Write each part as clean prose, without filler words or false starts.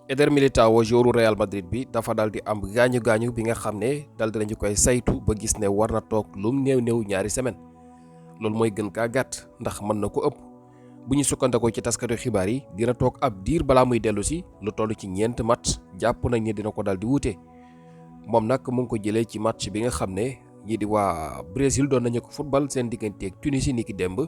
Eder Militao joueur Real Madrid bi dafa dal di am gaañu bi nga xam ne dal di nañu koy saytu ba gis ne war na toog lum néew ñaari semaine loolu mooy gën kaa gàtt ndax mën na ko ëpp bu ñu sukkandikoo ci taskatu xibaar yi dina toog ab diir balaa muy dellu si lu toll ci 4 match jàpp nañ ne dina ko dal di wuute moom nag mu ngi ko jëlee ci match bi nga xam ne ñii di waa Brésil doon nañu ko football seen digganteeg Tunisie niki démb.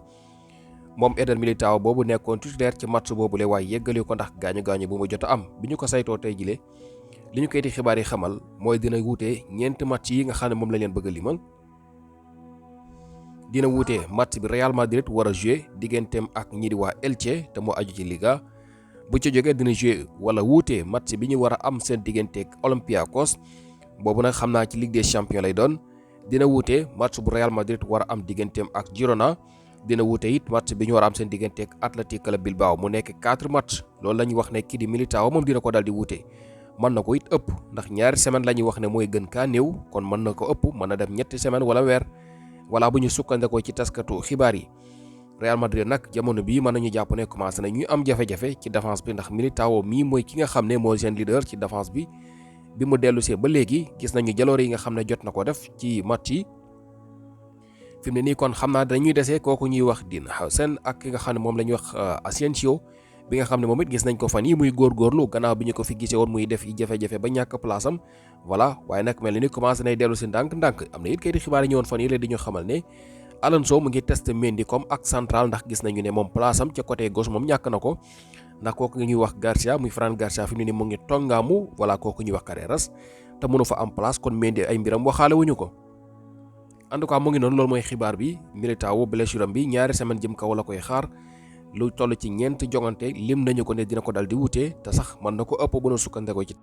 moom Eder Militao boobu nekkoon titulaire ci match boobule waaye yeggali ko ndax gaañu bu mu jot a am bi ñu ko saytoo tey jile li ñu koyti xibaar yi xamal mooy dina wuute 4 match yi nga xam ne moom la leen bëgg a limal. dina wuute match bi Real Madrid war a joué digganteem ak ñi di waa Elche te moo aju ci Liga bu ci jógee dina joué wala wuute match bi ñu war a am seen digganteeg Olympiakos boobu nag xam naa ci Ligue des Champions lay doon. dina wuute match bu Real Madrid war a am digganteem ak Girona. dina wuute it match bi ñu war a am seen diggante ak Athletic Club Bilbao mu nekk 4 match loolu la ñuy wax ne kii di Militao moom dina ko dal di wuute mën na ko it ëpp ndax ñaari semaine la ñuy wax ne mooy gën kaa néew kon mën na ko ëpp mën na dem 2 semaine wala weer wala bu ñu sukkandikoo ci taskatu xibaar yi. Real Madrid nag jamono bii mën nañu jàpp ne commencé na ñuy am jafe-jafe ci défense bi ndax Militao mii mooy ki nga xam ne mooy seen leader ci défense bi mu dellusee ba léegi gis nañu jaloore yi nga xam ne jot na ko def ci match yi. fi mu ne nii kon xam naa dañuy desee kooku ñuy wax dina seen ak ki nga xam ne moom la ñuy wax Asensio bi nga xam ne moom it gis nañ ko fan yi muy góorgóorlu gannaaw bi ñu ko fi gisee woon muy def yi jafe-jafe ba ñàkk place am voilà waaye nag mel ni commencé nay dellu si ndànk-ndànk am na it kayiti xibaar yi ñëwoon fan yi la di ñu xamal ne Alonso mu ngi testé Mendy comme ak central ndax gis nañu ne moom place am ca côté gauche moom ñàkk na ko ndax kooku ñuy wax Garcia muy Fran Garcia fi mu ne nii mu ngi tongaamu voilà kooku ñuy wax Carreras te mënu fa am place kon Mendy ay mbiram waxaale wuñu ko. en tout cas mu ngi noonu loolu mooy xibaar bi Militao blessure am bi 2 semaine jëm kaw la koy xaar lu toll ci 4 jongante lim nañu ko ne dina ko dal di wute te sax mën na ko ëpp bu nu sukkandekoo ci